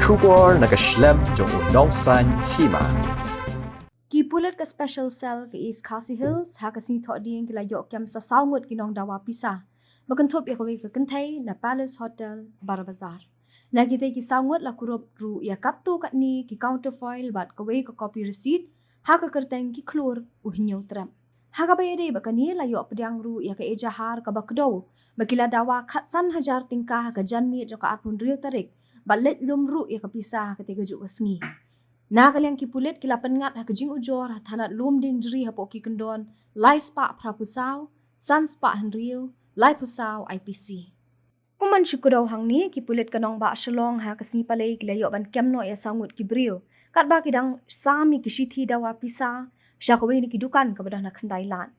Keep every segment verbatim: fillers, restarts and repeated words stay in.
Khubor na ka shlem jong u nongsan hima. Ki pulit ka Special Cell ka East Khasi Hills ha ka sngi Thohdieng ki la ïoh kem sa saw ngut ki nongdawa pisa ba kynthup ïa kawei ka kynthei na Palace Hotel, Barabazar. Na kitei ki saw ngut la kurup ruh ïa katto katne ki counterfoil bad kawei ka copy receipt ha ka kyrteng ki khlur u Hynñiewtrep. Ha kaba ïadei bad kane la ïoh pdiang ruh ïa ka ejahar kaba kdew ba ki la dawa khatsan hajar tyngka ha ka janmiet jong ka arphew hynriew tarik bad leit lum ruh ïa ka pisa ha katei ka juh ka sngi. Na ka liang ki pulit ki la pynngat ha ka jingujor ha thanat lum dienjri hapoh ki kyndon lai spah phraphew saw, san spah hynriew, laiphew saw I P C. Kum ban shu kdew hangne, ki pulit ka nongbah Shillong ha ka sngi Palei ki la ïoh ban kem noh ïa saw ngut ki briew katba ki dang sam ïa ki shithi dawa pisa sha kawei na ki dukan kaba don ha Khyndailad.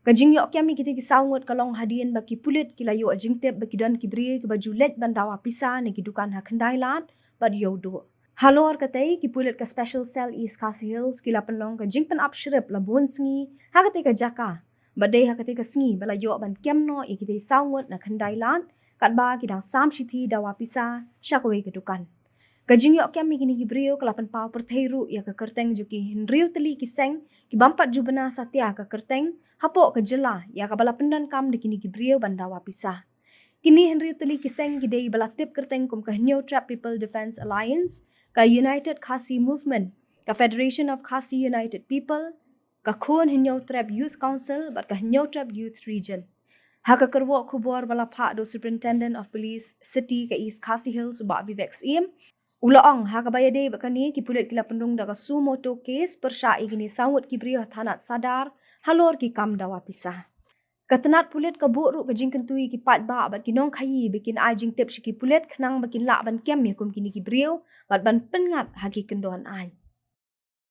Ka jingïoh kem ïa kitei ki saw ngut ka long hadien ba ki pulit ki la ïoh jingtip ba ki don ki briew kiba ju leit ban dawa pisa na ki dukan ha Khyndailad bad ïoh duh. Halor katei, ki pulit ka Special Cell East Khasi Hills ki la pynlong ka jingpynap shrip la bun sngi ha katei ka jaka. Ba dei ha katei ka sngi ba la ïoh ban kem noh ïa kitei saw ngut na Khyndailad katba ki dang sam shithi dawa pisa sha kawei ka dukan. Ka jingïoh kem ïa kine ki briew ka la pynpaw pyrthei ruh ïa ka kyrteng jong ki hynriew tylli ki seng ki bym pat ju bna satia ka kyrteng hapoh ka jylla ïa kaba la pyndonkam da kine ki briew ban dawa pisa. Kine hynriew tylli ki seng ki dei ba la tip kyrteng kum ka Hynñiewtrep People Defence Alliance, ka United Khasi Movement, ka Federation of Khasi United People, ka Khun Hynñiewtrep Youth Council bad ka Hynñiewtrep Youth Region. Ha ka kyrwoh khubor ba la phah da u Superintendent of Police City ka East Khasi Hills, u Bah Vivek Syiem, u la ong ha kaba ïadei bad kane, ki pulit ki la pynrung da ka suo motu case pyrshah ïa kine saw ngut ki briew ha thanat Sadar halor ki kam dawa pisa. Ka tnat pulit ka buh ruh ka jingkyntu ïa ki paidbah bad ki nongkhaïi ba kin ai jingtip sha ki pulit khnang ba kin lah ban kem ïa kum kine ki briew bad ban pynngat ha ki kyndon aiñ.